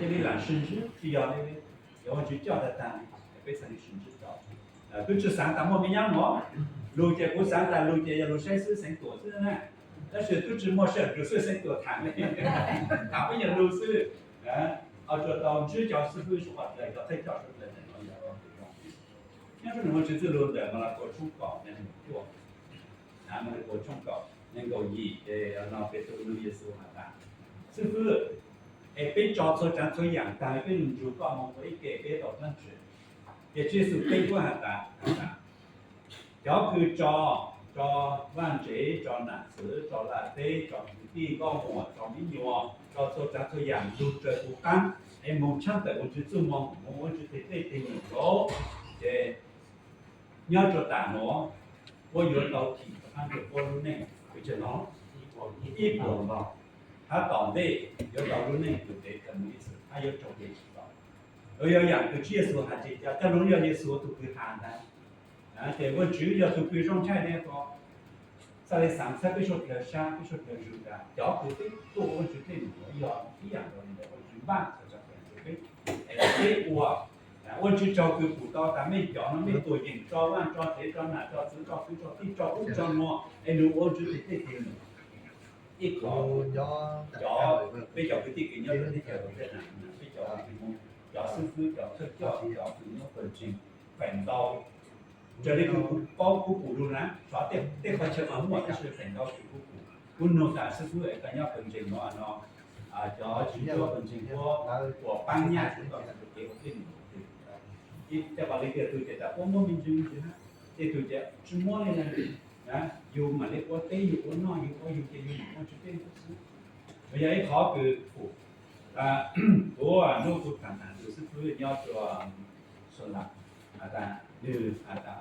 Cia li lam sib ntsib, tsis yog li, yog Vajtswv coj tag tag, peb txhaj li sib ntsib tau. Twb tsis xaav tas muaj me nyab nuav, lug ces kuv xaav tas lug ces yog lug saib xwb, xeev tuam xwb na. Tab sis twb tsis muaj sij hawm xwb, xeev tuam tham li, tham peb yog lug xwb. Ua tsuas tau ntsib cov xib fwb suav dlawg, cov thawj coj suav dlawg no. Nyob rua nws Vajtswv txwj lug ntawm Malakaus tshooj kaum, Malakaus tshooj kaum, neeg nkaum yim, ces no Petus nug Yexus has tas, Xib fwb, es peb tso txhua tsaav txhua yaam taag, peb lug nrug koj moog ua ib ke, peb tau dlaab tsi? Ces Tswv Yexus teb kuv has tas, cov kws tso, tso vaaj tsev, tso nam txwv, tso laj teb, tso kwv tij nkauj muam, tso miv nyuas, tso txhua tsaav txhua yaam lug raws kuv qaab, es moog tshaj tawm Vajtswv txuj moo, moog ua Vajtswv teg tej teg num lawm, ces nyob rua taam nuav puab yuav tau thim rua qaab rua puab lub neej pes tsawg no? Ib puas npog. Hab tom ntej yuav tau lub neej kws ntev tag mus ib txhis, hab yuav raug kev tsim txom. Yog yaam kws Tswv Yexus has ces cov lug yog Yexus tug kws has ntag. Ces Vajtswv yog tug kws zoo ntshai ne ko. Txhaj le xaav txhawb peb suav dlawg sab, peb suav dlawg zug tas cov kws peb tuaj ua Vajtswv tej num yuav yog ib yaam nkaus li ntawd, Vajtswv npaj txhua tsav kws peb, peb ua, ua Vajtswv tsaug kws pum tau tas mej cov no mej tuam yeem tso vaaj tso tsev, tso nam tso txwv, tso kwv tso tij, tso ub tso nuav, es nws ua Vajtswv tej teg num. Ib qho, cov, peb cov kwv tij kws nyob rua teb chaws Vietnam, peb cov kws, cov xib fwb, cov thawj coj, cov kws nyob pawg ntseeg, feem ntau raws li kws kuv paub kuv pum lug na, xyov tej qhov chaw mas muaj, tab sis feem ntau tsis kuv pum. Kuv nug tas xib fwb es koj nyob pawg ntseeg nuav no, cov tswv cuab pawg ntseeg puab puas paab nyaj tug tau txug kev ua tij num? Tej pom li tias tug ces tas puab muab me ntsis me ntsis hab, tej tug ces tsis muab li na. Yug mam li ua teb yug ua noj, yug ua yug ces yug mam ua tsis tej num xwb. Mas yog ib qhov kws pum, kuv nub kuv tham tham tus xib fwb nyob rua Soo Las, has tas, nws has tas,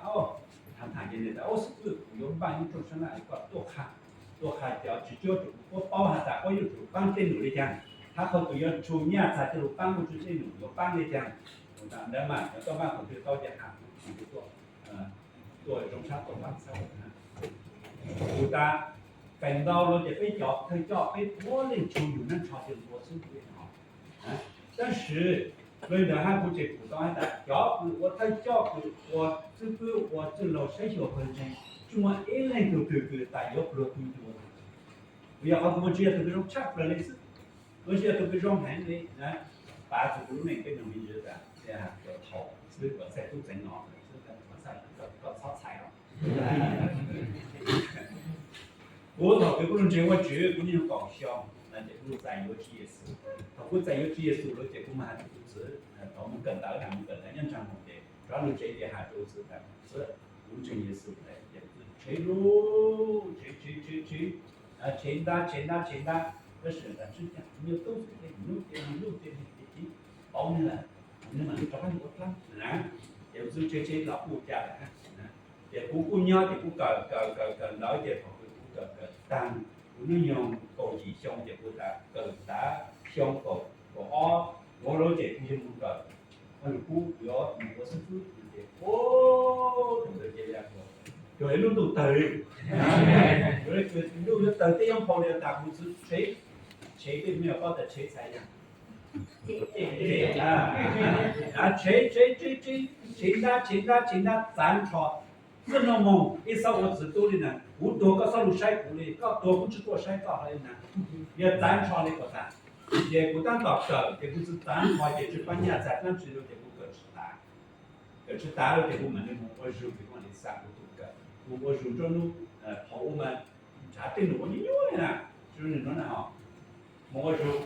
tham tham ces nws tas, Au xib fwb, kuv yuav npaj ib rooj sab laj es koj tuaj qha, tuaj qha cov tswv cuab rua kuv, puab paub has tas puab yuav tsum paab tej num le caag, hab qhov kws yuav tsum nyaj txag coj lug paab Vajtswv tej num yuav paab le caag. Kuv tas, Ntawd mas yog koj npaj thaum twg tau ces has kuv, kuv tuaj, tuaj rooj sab tuaj paab xab. Kuv tas, feem ntau lug ces peb cov thawj coj peb puav leej tshuav yug nab nrho ces ua xwb no. Tab sis, li ntawd hab kuv tseem pum tau has tas cov kws ua thawj coj, kws ua xib fwb, ua txwj laug saib xyuas pawg ntseeg, tsi muaj ib leej tug twg kws tas yuav pluag tug yuav. Vim yog qhov kws Vajtswv yog tug kws zoo tshaj plawg le xwb. Vajtswv yog tug kws zoo heev le na. Pav txug kuv lub neej peb noog me ntsis tas, thaum xwb kuv txhaj tub txeev no, koj txhob txhais os. Kuv thaum kws kuv lug ntseeg Vajtswv kuv niaj hnub kaum xyoo na, ces kuv lug txais yuav Tswv Yexus. Thaum kuv txais yuav Tswv Yexus lawm ces kuv mas has rua kuv txiv, thaum moog kawm ntawv na, moog kawm ntawv nyob nraag moog ces rov lug tsev ces has rua kuv txiv tas, Txiv, kuv ntseeg Yexus lawm. Ces kuv txiv tshev lug, tshev tshev tshev tshev, tshev ntab tshev ntab tshev ntab, tab sis tas tsi caag, kuv nyuaj tub xwb ces nub ces nub ces nub ces paub nwg lawm, nws mam li rov qab ua dlaab na. Ces kuv txiv tshev tshev los kuj ca lawm na. Ces kuv kuj nyob ces kuv kawm kawm kawm kawm ntawv ces thaum kws kuv kawm kawm taag, kuv hnub nyoog kaum yim xyoo ces kuv tas kawm tav xyoo kaum, kaum ob, kaum ob lawm ces kuv yog moog kawm Vaj Lug Kub, kuv yuav moog ua xib fwb ces, o, thaum ntawd ces cuag ib lub ntuj tawg li, cuag ib ntuj yuav tawg tej yoob phau li tas kuv txiv tshev, tshev peb mej paub tas tshev txhais yaam, tshev tshev tshev tshev tshev ntab tshev ntab tshev ntab txav nrho. Txij no moog ib txhob ua txiv tub li na, kuv tuag koj txhob lug saib kuv li, koj tuag kuv tsi tuaj saib koj li na. Yog txav nrho li kuv tas, ces kuv tab tom kawm ces kuv txiv txav nrho ces tsi paab nyaj txag dlaab tsi lawm ces kuv kawm tsi tav. Kawm tsi tav lawm ces kuv mam li moog ua zug, kuv mam li xa kuv tug kawm, moog ua zug nruab nub, thaum ub mas nrhav tej num ua nyuaj nyuaj na, tsi zoo li no na ho. Moog ua zug,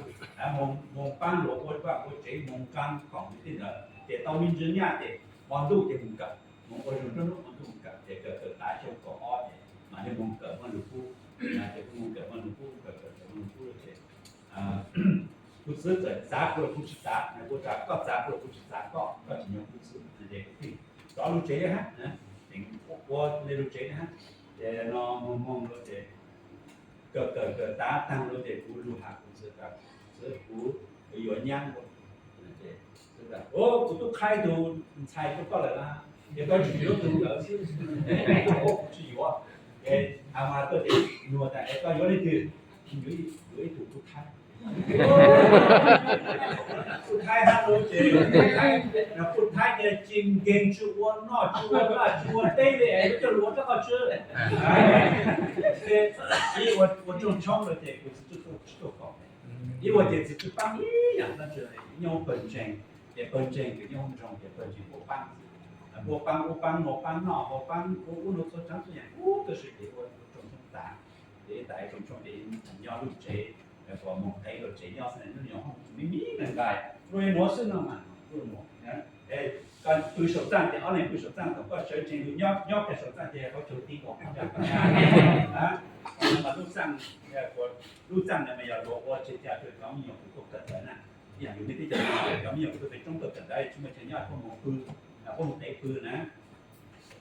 moog paab luag ua vaj ua tsev, moog nqaa khoom tej ntawd ces tau me ntsis nyaj ces hmo ntuj ces moog kawm, moog ua zug nruab nub hmo ntuj moog kawm ces kawm kawm tav xyoo kaum ob ces mam li moog kawm Vaj Lug Kub, ces kuv moog kawm Vaj Lug Kub, kawm kawm kawm Vaj Lug Kub lawm ces kuv txiv txawm txav kuv los kuv tsi txav, kuv tas koj txav kuv los kuv tsi txav koj, koj tsim nyog kuv txiv, ces kuv thiaj rov lug tsev hab, ua le lug tsev hab. Ces no moog moog lawm ces kawm kawm kawm tav taag lawm ces kuv lug has kuv txiv tas, Txiv, kuv yuav nyab. Kuv tub qhaib tug ntxhais rua koj lawm na, ces koj tsi yuav tug ntawd xwb, kuv tsi yuav. Ces has mas tuaj ces nug tas, Es koj yuav leej twg? Yuav ib tug tub qhaib. Lub ces, pub Thaib ces tsis nkeeg, tsis ua noj, tsis ua laj, tsis ua teb li, coj lus ua rab qau tsw. Ces ib ua rooj tshoob lawm ces kuv txiv tsis tuaj koom. Ib ua ces txiv tsis paab ib yaam dlaab tsi, nyob pawg ntseeg, ces pawg ntseeg kws nyob nroog ces pawg ntseeg puab paab, puab paab ub paab nuav, paab noj haus, paab ua ub nuav, txhua tsaab txhua yaam ub, tab sis ces ua rooj tshoob tas. Ces tas rooj tshoob ces nyob lub tsev, moog qev lub tsev nyob xwb, nyob nyob hooj me me nqais, luaj nuav xwb no mas, koj pw saum txaaj ces ob leeg pw saum txaaj, thaum koj sawv tsees lug nyob, nyob kiag saum txaaj ces qhov chaw ti nkaus koj nyob, mas lub txaaj, lub txaaj ntawd mas yog luag ua tseg ca rua cov me nyuam kws tuaj kawm ntawv na. Ib yaam yus mej teb chaws, cov me nyuam kws tuaj pem roob tuaj kawm ntawv tsis muaj chaw nyob, puab moog pw, puab moog qev pw na.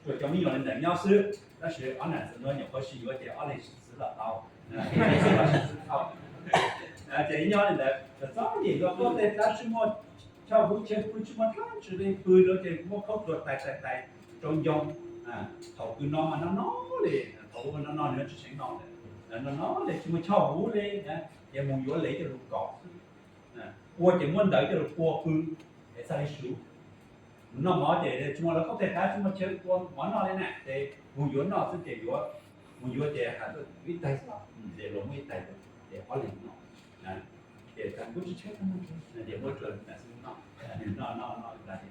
Rua cov me nyuam le ntawm nyob xwb, tab sis ob nam txwv nuav nyuam qhuav sib yuav ces ob leeg sib txwv los tau, sib txwv los sib txwv tau. Ces nyob le ntawd txom nyem, luag qab teg tab tsis muaj chaw huv chaw pw, tsis muaj dlaab tsi le pw, luag ces muab khaub dluag tais tais tais rau ncoo. Thaum kws no mas no no le, thaum ub no no nws tsis tseem no lawm, no no le tsis muaj chaw huv le, ces moog yuav le coj lug kaum xwb. Ua ces muab ntawv coj lug pua pw es txhaj le sub. Noj mov ces tsis muaj, luag qab teg tab tsis muaj chaw ua mov noj le na, ces moog yuav noj xwb ces yuav, moog yuav ces has ib taig xwb, ces luag muab ib taig ces ob leeg noj. Ces tas kuv tsis tshaib, ces muab rua nam xwb noj, noj noj noj tas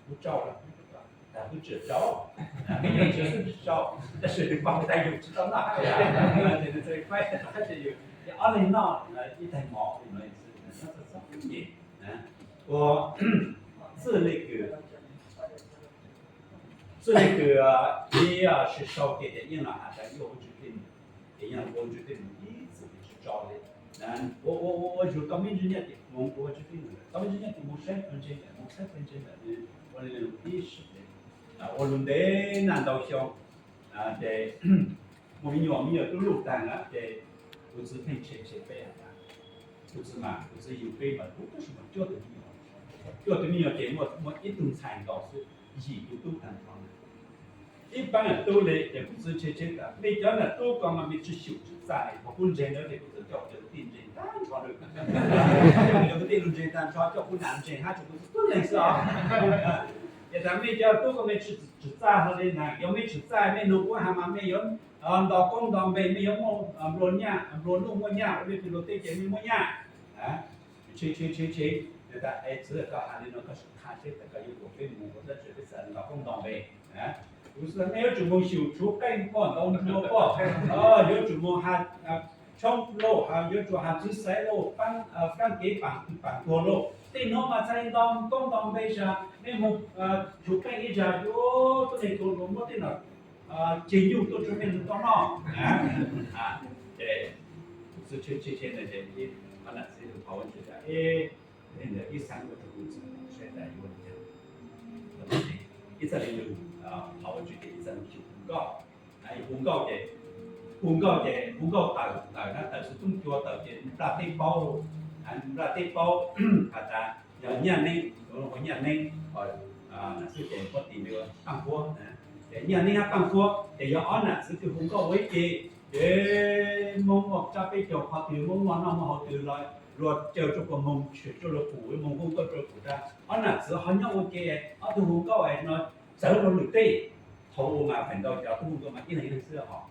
kuv tsau, tas kuv tsis tsau, me nyuam tsis xwb tsis tsau, tab sis nws pom tas yus tsis tau noj, ces nws txawm faib tas yus, ces ob leeg noj ib taig mov no xwb, nyob txom txom nyem. Ua txij le kws, txij le kws ib sib sau ces ces yeej los has tas ib ua tswv tij, ces yeej ua tswv tij mus ib txwm tsis tso li. Ua ua ua yug tau me ntsis nyaj ces moog ua tswv tij, tau me ntsis nyaj ces moog saib pawg ntseeg ntawm, moog saib pawg ntseeg ntawm, ua li ib sim, ua lug ntev naj ntau xyoo, ces muaj me nyuam, me nyuam tub luj taag na ces kuv txiv pheej tshe tshe peb has tas, kuv txiv mas kuv txiv yug peb mas kuv tab sis mas cuaj tug me nyuam, cuaj tug me nyuam ces muaj ib tug ntxhais nkaus xwb, yim tug tub taag nrho. Ib paab nam tub le ces kuv txiv tshe tshe tas mej cov nam tub ko mas mej tsi xyum tsi txaj, thaum kuv ntseeg ntawd ces kuv txiv coj kuv cov kwv tij ntseeg taag nrho, coj kuv cov kwv tij lug ntseeg taag nrho, coj kuv nam ntseeg hab tsuas kuv txiv tub leeg xwb os. Ces tas mej cov tub ko mej tsi txaj hlo le na, yog mej tsi txaj mej nug kuv has mas mej yuav nto koob nto npe, mej yuav muaj nplua nyaj nplua nuj muaj nyaj, ua le kws luag teb ces mej muaj nyaj. Tsi tsi tsi tsi, tas es txiv koj has le no koj sim qha seb tas koj yuav kuas peb mus ua dlaab tsi peb txhad nto koob nto npe. Kuv txiv, mej yuav tsum moog xyum tshuv qeej poj ntau nrua poj, yuav tsum moog has tshoob lauj, yuav tsum has txwv xaiv lauj, paab kev paam tuag lauj, tej nuav mas txhad nto koob nto npe, tas mej moog tshuv qeej ib zag yuav tuab neeg tuag luag muab tej no ceg nyuj tuaj rua mej tau noj. Ces kuv txiv tshe tshe ntawd ces ib qho nam txiv lug thov Vajtswv tas ib xaam ua rua kuv txiv saib tas yuav ua li cas. Ib txhaj le lug thov Vajtswv ces ib txhaj lug xyum hu nkauj. Hu nkauj ces, hu nkauj ces hu nkauj tawm tawm na, tawm Xov Tooj Cua tawm ces nplaj teb paub, nplaj teb paub has tas yog Nyaj Neeb, ua Nyaj Neeb, nam xwb ces puab tis li ua Paaj Huab. Ces Nyaj Neeb hab Paaj Huab ces yog ob nam txiv kws hu nkauj ua ib ke. Ces Moob muaj tsab peb caug qhov twg, Moob muaj noj muaj haus twg los luag caw rua puag moog, tshwm rua luag pum, moog hu nkauj rua puag tas ob nam txiv ho nyob ua ke, ob tug hu nkauj no txawv rua lwm teb. Thaum ub mas feem ntau cov tub hu nkauj mas ib leeg ib leeg xwb hos,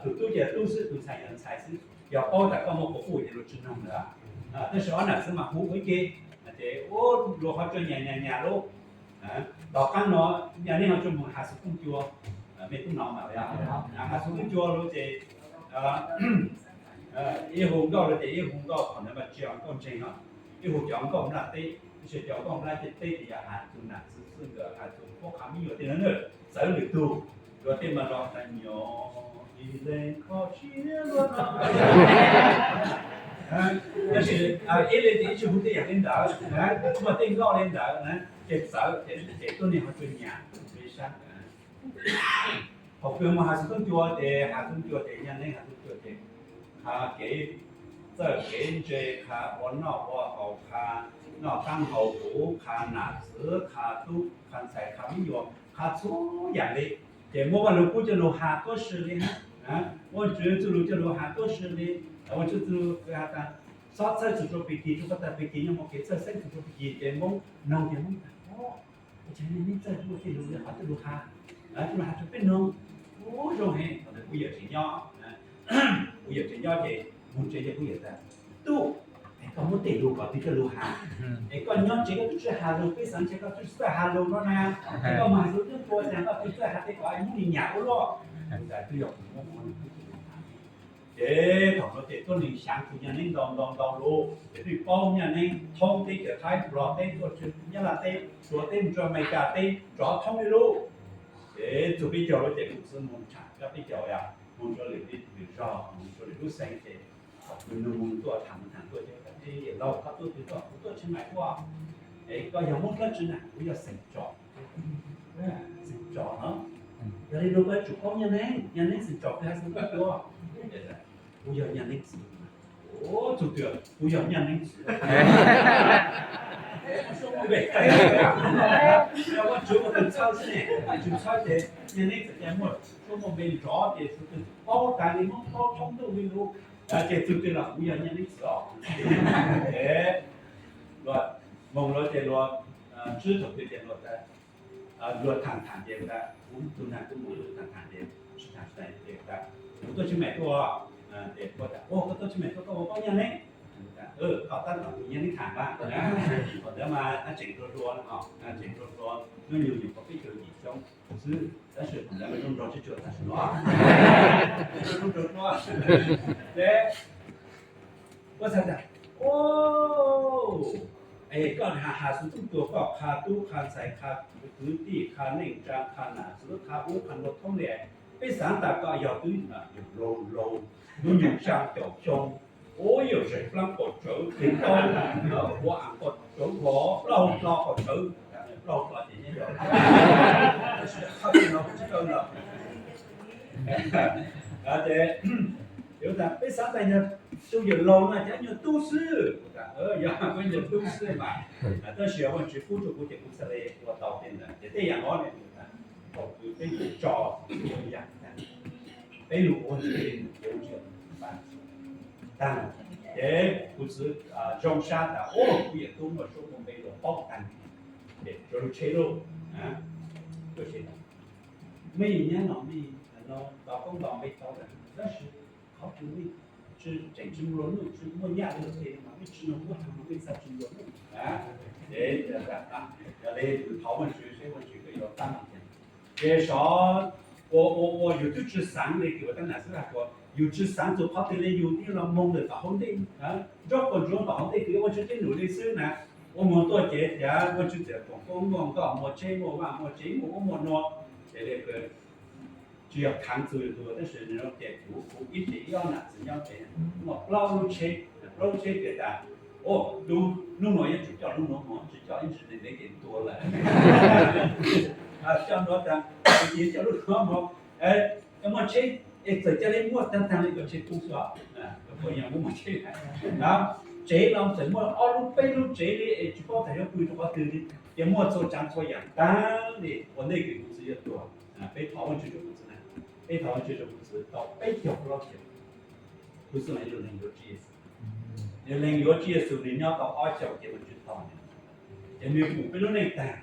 tug tub ces tub xwb, tug ntxhais yog ntxhais xwb, yog paub tas koj muaj quas puj ces luag tsi noog lawm. Tab sis ob nam txiv mas hu ua ib ke, ces ua luag ho tsuas nyam nyam nyam lub. Tom qaab no Nyaj Neeb ho tsuas moog has Xov Tooj Cua, mej tub no mas has Xov Tooj Cua lub ces ib hu nkauj lub ces ib hu nkauj qhov ntawd mas tsi yog nkauj ntseeg no, ib hu cov nkauj nplaj teb, tab sis cov nkauj nplaj teb ces yog has tug nam txiv xwb, nkawd has tug puab qha me nyuam tej no na, txawv lwm tug. Luag tej mas los tas nyob ib leeg kho siab luag no. Tab sis ib leeg ces ib tsi hu tej yam le ntawd, muaj tej nkauj le ntawd na, ces txawv ces tuab neeg ho tsuas nyam peb sab. Thaum kws moog has Xov Tooj Cua ces has Xov Tooj Cua ces Nyaj Neeb has Xov Tooj Cua ces qha kev txawj kev ntse, qha ua noj ua haus, qha noj qaab haus huv, qha nam txiv, qha tub qha ntxhais, qha me nyuam, qha txhua yam le. Ces muab Vaj Lug Kub coj lug has tuab si le, muab Tswv Txujlug coj lug has tuab si le, muab Tswv Txujlug has tas Xob txhawj txug rua pig kig, rua qhov tas pig kig nyob muaj kev txawj xeeb txug rua pig kig ces Moob noog tias Moob tas, ua cas nej txawj muaj tej lug li qhov tej lug has, tej lug has rua peb noog. Ua zoo heev. Thaum ntawd kuv yawm tseem nyob, kuv yawm tseem nyob ces moog tsev ces kuv yawm tas, tub, es koj muab tej lug kom peb coj lug has, es koj nyob tsev koj tub tsi has lug, peb xaav ntshe koj tub tsi txawj has lug no na, es koj moog has lug twb tua tas koj tub txawj has tej kom Moob li nyam ua luaj. Kuv tas twb yog kuv muab Moob lug tub tsi lug has. Ces thaum no ces tuab neeg xyaav txug nyaj neeb ntau ntau ntau lug, ces twb paub nyaj neeb thoob teb chaws Thaib Nplog teb tuaj Nyab Laj teb, Suav teb mus rua Amelikas teb nrov thoob li lub. Ces txug peb caug lawm ces kuv txawm moog tsham koj peb caug, moog rua lwm zog, moog rua lwm lub xeev ces kuv nug moog tuaj tham moog tham tuaj ces, Yawm laug, koj tuaj twg tuaj? Kuv tuaj Tsheej Maim tuaj. Es koj yog Moob dlaab tsi na? Kuv yog Xeem Tsom. Xeem Tsom no, yog li no koj yuav tsum paub nyaj neeb, nyaj neeb Xeem Tsom kws has Xeem Tsom tuaj. Kuv yog nyaj neeb Xeem Tsom. Ua txug twg kuv yog nyaj neeb Xeem Tsom. Ua tsuav ua tug txhawb xwb ne, tsis txhawb ces nyaj neeb txawm ca muaj suab muaj npe nrov ces txug twg paub tas li, Moob paub thoob ntuj li lub. Ces txug twg los kuv yog nyaj neeb Xeem Tsom. Luag moog luag ces luag tswb thaum twg ces luag, luag tham tham ces tas, kuv tug nag kuv moog tham tham ces sib tham sib tham ces tas, kuv tuaj Tsheej Maim tuaj. Ces kuv tas, ua koj tuaj Tsheej Maim tuaj koj ua paub nyaj neeb? Koj tab tom nyaj neeb tham mas. Thaum ntawd mas tseem hluas hluas, tseem hluas hluas, hnub nyoog nyuam qhuav peb caug yim xyoo xwb, tab sis thaum ntawd mas zoo nraug tshaj tshua tag sim no. Zoo nraug dua. Ces kuv txhais tas, o, es koj has has xwb tub tuag, koj qha tub qha ntxhais qha kwv tij qha neej tsaa qha nam xwb qha ub qha nuav thoob li. Peb xaav tas koj yog twb yug laug laug, hnub nyoog xyaa caum xyoo, ua yawm zeem plaab qaum tsawv, ua aam qaum tsawv, plaub hau hlo qaum tsawv, plaub hau hlo ces nyob yog, tab sis qhov no kuv tsis tau lawm. Ces yuav tas peb xaav tas yog tug yawm laug no ces nyuag tub xwb. Kuv tas, yog koj nyuag tub xwb mas. Tab sis Vaajtswv pub rua kuv ces kuv txhaj le ua tau tej ntawd. Ces tej yam no ne, thaum kws peb tso ua yam tas, peb lug ua ntawd ces nws yuav tsis tag. Ces kuv txwv zoo sab tas, o, kuv yawm tub muaj suab muaj npe luag paub tag, ces tsuav lug tsheb lauj. Mej nyab no mej no nto koob nto npe tau lawm, tab sis qhov kws mej tseem tsis nplua nuj, tsis muaj nyaj li luag tej mas mej tsis nug muab tag mas mej txhaj tsis nplua nuj. Ces yog li yus thov Vaajtswv seb Vaajtswv koj yuav pab mej. Ces sov ua ua ua yus twb tsis xaav le kws ua tab nam xwb hab, yus tsis xaav txug qhov twg le yus yeej los moog lawm tom hauv ntej, nrov quas ntsuav tom hauv ntej kws ua tsheb num li xwb na. Ua moog tuaj ces cas Vaajtswv txawm foom koob muaj nkoj muaj tsheb muaj vaj muaj tsev muaj ub muaj nuav, ces le tsis yog khaav txug yus tug, tab sis nws ces kuv kuv ib tsev ib ob nam txiv nyob ces muaj plaub lub tsheb, plaub lub tsheb ces tas, o, lub hnub nuav yuav tsum coj lub nuav moog, tsis coj ib ntsis ntev ntev ces ntuag lawm. Coj nuav tas, ces coj lub nuav moog, muaj tsheb, es txawm ca le muaj taag taag le cov tsheb tub xwb, puas yog muaj muaj tsheb. Tsev los txawm muaj ob lub peb lub tsev li es tsis paub tas yuav pw rua qhov twg li, ces muaj txhua tsaav txhua yaam taag li ua ntej kws kuv txwv yuav tuag. Peb thov Vaajtswv rua kuv txwv na, peb thov Vaajtswv rua kuv txwv tau peb caug plaub xyoos. Kuv txwv mas yog leeg yuav Tswv Yexus, yog leeg yuav Tswv Yexus nws nyob tau ob xyoos ces Vaajtswv tos nws, ces nws pum peb lub neej taag,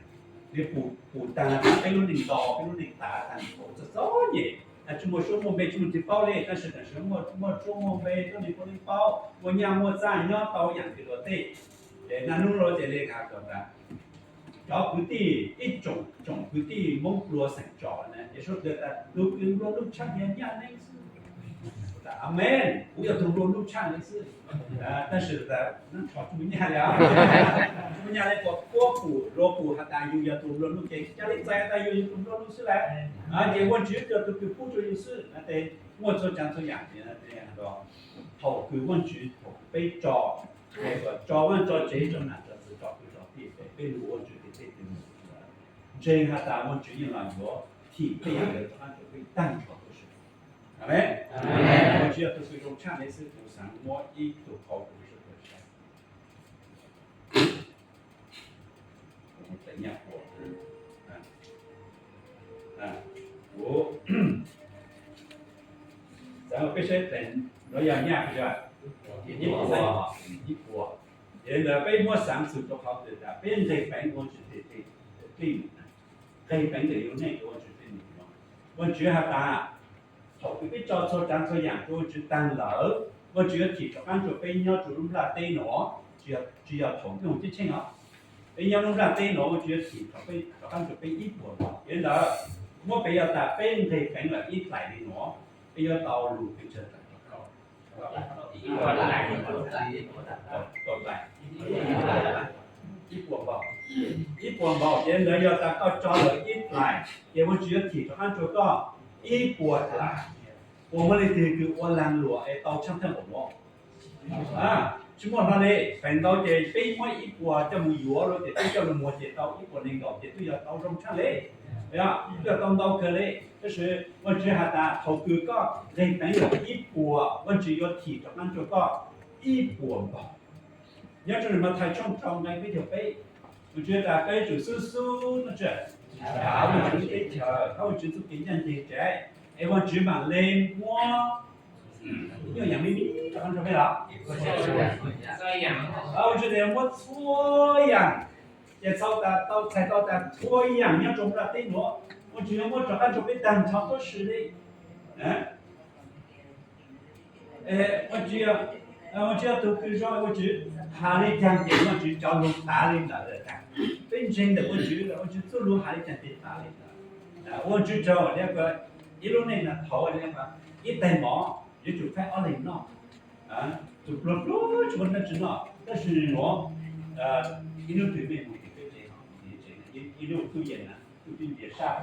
nws pum pum taag tas peb lub neej nto, peb lub neej tav taag, txom txom nyem, tsis muaj suab muaj npe tsis muaj txiv paub li, tab sis tam sim muaj suab muaj npe tuab neeg puav leej paub, muaj nyaj muaj txag nyob tau yaam kws luag tej. Ces naj nub lawm ces le has kom tas cov kwv tij, ib tsoom tsoom kwv tij Moob plua xeem Tsom na, ces suav dlawg tas lug kws nplua nuj tshaj yog nyaj neeb xwb. Amees, kuv yog tug nplua nuj tshaj neeb xwb. Tab sis tas nab tsho tsis muaj nyaj li, tsis muaj nyaj li, kuas puab pum luag pum has tas yus yog tug nplua nuj ces ca le txais tas yus yog tug nplua nuj xwb lawm. Ces Vaajtswv yog tug kws pub rua yus xwb. Muaj txhua tsaav txhua yaam, thaum kws Vaajtswv thaum peb tso, tso vaaj tso tsev tso nam tso txwv tso kwv tso tij, peb lug ua Vaajtswv tes tej tug ntseeg has tas Vaajtswv yeej los yuav thim tej yaam ntawd rov qaab rua peb taag nrho tuab si. Amees. Vaajtswv yog tug kws zoo tshaj le xwb, kuv xaav muab ib tug qauv kuv sawv daws saib. Kuv xaav peb saib pleev, nuav yog nyaj, ib puas, Ces ntawd peb muab xav xwm rau qhov twg tas peb nqeg peev Vajtswv tej, tej, nqeg peev ntawm yus neej rau Vajtswv tej num no. Vajtswv has tas, thaum kws peb tso txhua tsav txhua yam rau Vajtswv taag lawm, Vajtswv yuav thim rov qaab rua peb nyob rua lub nplaj teb no, tsi yog thaum nyoog ceeb tsheej os. Peb nyob lub nplaj teb no Vajtswv yuav thim rov qaab rua peb ib puas npaug. Yog li ntawd, muab peb yog tas peb nqeg peev lawm ib dlaim li no, peb yuav tau lug pes tsawg dlaim rov qab? Ib puas npaug. Ib puas npaug, ces ntawd yog tas koj tso lawm ib dlaim, ces Vajtswv yuav thim rov qaab rua koj ib puas dlaim. Puas muaj leej twg kws ua laag luam es tau tshaaj theej npaum no? Tsi muaj hlo li. Feem ntau ces peb muab ib puas coj moog yuav lawm ces peb coj lug muag ces tau ib puas neeg nkaum ces twb yog tau zoo tshaaj li, twb yog tau ntau kawg li. Tab sis Vajtswv has tas thaum kws koj nqeg peev lawm ib puas, Vajtswv yuav thim rov qaab rua koj ib puas npaug. Nyob rua Mathais tshooj rau nqe peb caug peb, Vajtswv tas koj yuav tsum xub xub nuj tswv, thov Vajtswv lub teb chaws, thov Vajtswv txuj kev ncaj nceeg tsev, es Vajtswv maam le muab ib nyuag yaam me me rov qaab rua peb los? Vajtswv tas muab txhua yaam, ces txhais tau tas txhua yaam nyob rua nplaj teb nuav, Vajtswv yuav muab rov qaab rua peb taag nrho tuab si li. Vajtswv, Vajtswv yog tug kws zoo, Vajtswv has le caag ces Vajtswv cov lug tas le ntawd lawm. Peb ntseeg ntawm Vajtswv, Vajtswv txuj lug has le caag ces tas le ntawd. Ua Vajtswv tsaug, ib lub neej na thaud ib tais mov yuav tsum faib ob leeg noj, tug pluag pluag tsi muaj dlaab tsi noj, tab sis nuav ib hnub twg mej moog tsev, ib hnub tub yees na, tub tib ntias sab,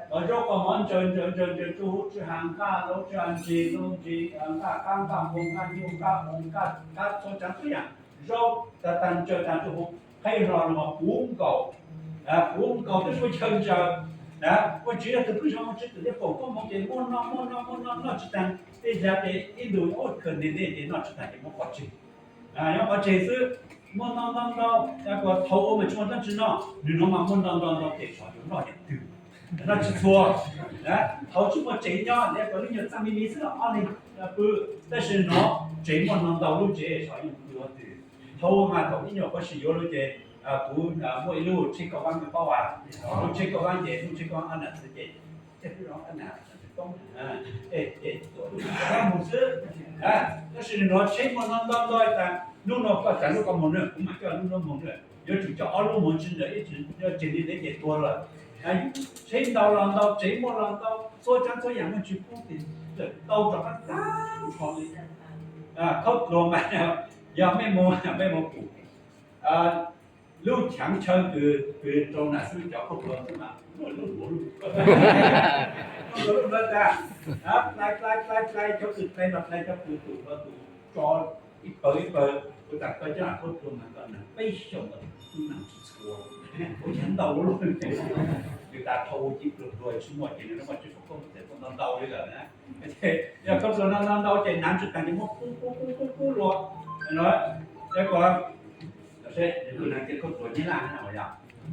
qhov zaub qhov mov ntsaws ntsaws ntsaws ntsaws tsuj huv tsi has nqaj, lub tsi has ntsis lub ntsis, nqaj qab nqaj npua nqaj nyuj nqaj hmoov nqaj qab txhua tsav txhua yaam, zaub tag tag ntsaws tag tsuj huv, qheb hlo lug puv nkaus, puv nkaus twb muaj chaw ntsaws. Ua Vajtswv yog tug kws zoo, Vajtswv txawm le paum koob hmoov ces muaj noj muaj noj muaj noj noj tsi taag, tej zag ces ib ntus ua kawg ntev ntev ces noj tsi taag ces muab pov tseg. Nyob pov tseg xwb, muaj ntau ntau ntau, kuas thaum ua mas tsi muaj dlaab tsi noj, nwg nuav mas muaj ntau ntau ntau ces xyov yuav noj yaam twg, noj tsi txhua. Thaud tsi muaj tsev nyob, kuas lub nyuag txaj me me xwb los ob leeg pw, tab sis nuav tsev muaj ntau ntau lub tsev xyov yuav pw ua twg. Thaud mas thaum ib nyuag pov si yuav lub ces kuv muaj ib lub tsheb kauj vaab, paub as, lub tsheb kauj vaab ces lub tsheb kauj vaab ob nam txwv ces, ces mus xwb. Tab sis nuav tsheb muaj ntau ntau ntau tas, hnub no koj tsav lub koj moog na, kuv mam coj lub nuav moog na, yuav tsum coj ob lub moog tsi ntawd ib tsi, yog tseem li ntawd ces tuag lawm. Tsheb ntau los ntau, tsev muaj los ntau, txhua tsav txhua yaam muaj tsi pub ces tau rov qab tag nrho li. Khaub dluag mas yog mej moog, mej moog pum lub chaav chaw kws, kws rau nam xwb cov khaub dluag xwb mas muaj lub luav luj, khaub dluag luj luav tas, dlai dlai dlai dlai cov kws dlai los dlai cov kws tum los tum, tso ib pawg ib pawg, kuv tas koj coj khaub dluag mas koj nag peb xyoos los tub nag tsi txhua, kuv yog ntau luj luj. Yus tas thaum ua ci pluag pluag tsi muaj ces nws muaj tsi foom koob txawm koob ntau ntau li lawm na. Yog khaub dluag ntau ntau ntau ces nag tsi taag ces muab pub pub pub pub pub luas no. Ces kuv, kuv nag ces khaub dluag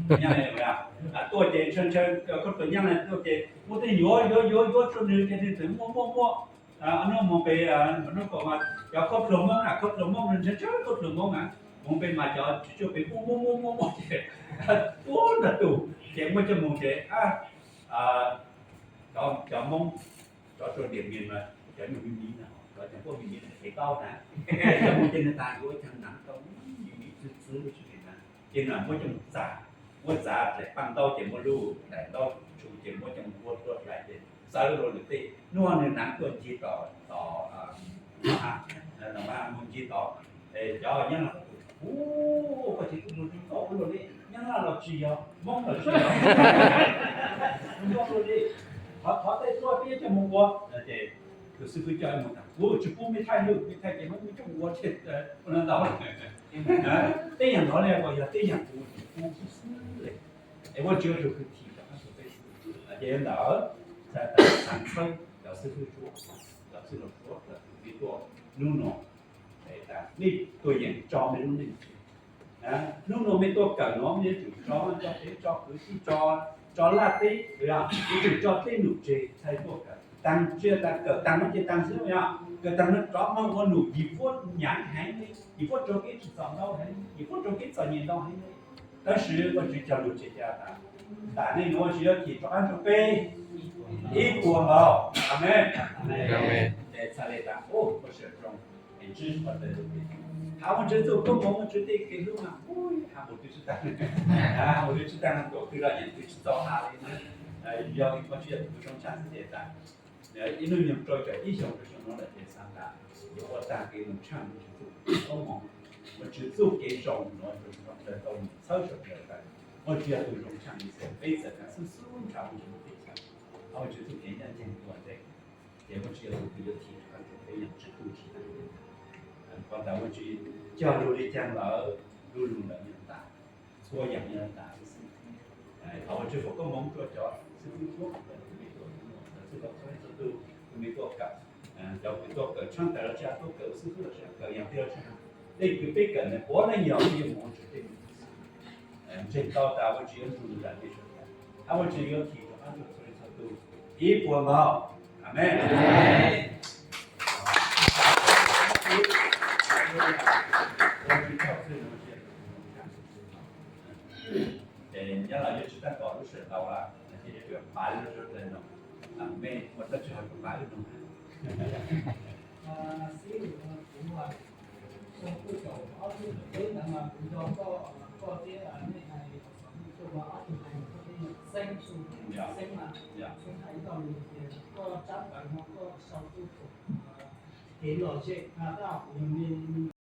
Nyab Laj na, yog, tuaj ces ntshaw ntshaw khaub dluag Nyab Laj tuaj ces muab tej yuav yuav yuav yuav rua nws ces nws txawm muaj muaj muaj. Hnub moog pem, hnub kaum mas cov khaub dluag Moob na, khaub dluag Moob ntshaw ntshaw khaub dluag Moob na, moog pem mas cov tsis tsuaj pem muaj muaj muaj muaj muaj ces tuab nrog tus ces muab coj moog ces cov Moob, cov rua Diam Mias mas cov nyuj miv miv na, cov cov puab miv miv na, ces tau na, coj moog ces nws tas yuav caag naav tau miv miv txwv txwv lub tsi na, ces nws muab coj moog txav, muab txav dlaim paaj ntaub ces muab lub dlaim ntaub tshum ces muab coj moog ua dlaim ces txawv rua lwm tej. Nub nws naav tuaj ncig tom, tom, moog ncig tom, cov Nyab Laj, u, koj ces tub luag zoo nkauj ua luaj li, Nyab Laj los tsis yog, Moob los tsis yog, zoo nkauj ua luaj li, thov, thov tej tuaj peb coj moog ua. Ces tus xib fwb coj moog tas, kuv tsis pub mej thaij lub, mej thaij ces muab mej coj moog ua thiaj ua ntau. Tej yaam no le kuas yog tej yaam kuv tsis pub xwb xwb le. Es Vajtswv tug kws thim rov qab rua peb xwb. Ces yog ntawd, xaav txhawb cov xib fwb Suav, cov xib fwb Suav, cov xib fwb Suav tuaj hnub no, mej tuaj yeem tso mej lub neej. Hnub no mej tuaj kawm no mej yuav tsum tso, tso teb tso kwv tij, tso, tso laj teb, yuav tsum tso tej num tseg txhaj tuaj kawm. Taag tsi taag, kawm taag no ces taag xwb yog. Nkawd tag no rov moog ua num, yim phuab nyaav heev li, yim phuab raug kev tsim txom ntau heev, yim phuab raug kev txom nyem ntau heev li. Tab sis Vajtswv cog lus tseg tas, ntam nej nuav Vajtswv yuav thim rov qaab rua peb ib puas nkaus. Amees. Amees. Txhad le tas, ua sawv zoo, es ntsib qhov ntawd. Thov Vajtswv txuj koob moov, Vajtswv tej kev hlub mas, ua, has mus twb tsi taag, has mus twb tsi taag, tuam kwv lug nyeem twb tsi txaus has li na. Yog li Vajtswv yog tus zoo tshaj xwb ces tas, ib hnub nyoog rau caum ib xyoos rua xyoo nuav lawm ces xaav tas yuav ua taag kev zoo tshaj Vajtswv txuj koob moov, Vajtswv txuj kev zoo nuav rua sawv daws tau txhawb sawv daws tas, Vajtswv yog tus zoo tshaj li xwb, peb txawm kav xub xub nrhav Vajtswv txuj kev, Vajtswv txuj kev ncaj nceeg ua ntej, ces Vajtswv yog tus kws yuav thim rov qab rua peb yaam tsi tu tsi taag. Qhov ntawd Vajtswv cog lug li caag lawm, lub lug ntawd yog tas, txhua yaam yog tas xwb. Thov Vajtswv foom koob moov rua cov xib fwb tuaj, tus me tuaj, txhua txhua tug, tus me tuaj kawm, cov kws tuaj kawm tshaaj tawm los tsi has, tuaj kawm xib fwb los tsi has, kawm yaam twg los tsi has, tej kws peb kawm ntawd puav leej yog peb yuav moov rua tej me ntseeg tau tas Vajtswv yuav nrug lug tas peb sawv daws, hab Vajtswv yuav thim rov qab rua txhua leej txhua tug ib puas nkaus. Amees. Ces nyob los yuav tsi taab tom lub sawv daws lawm, ces yuav pav lub sawv daws no, mej ua dlaab tsi ho pav lub no. Xib hwb, kuv xyoo kuj caum ob tug tawm peb ntawd mas kuv nco koj, koj thiab nej hais xov tooj ob tug hais koj thiab xeeb xwb, xeeb mas xeeb hais ib lo lus tias koj tsab pawg no koj sau tuaj kev lom zem, tab kuv yog me me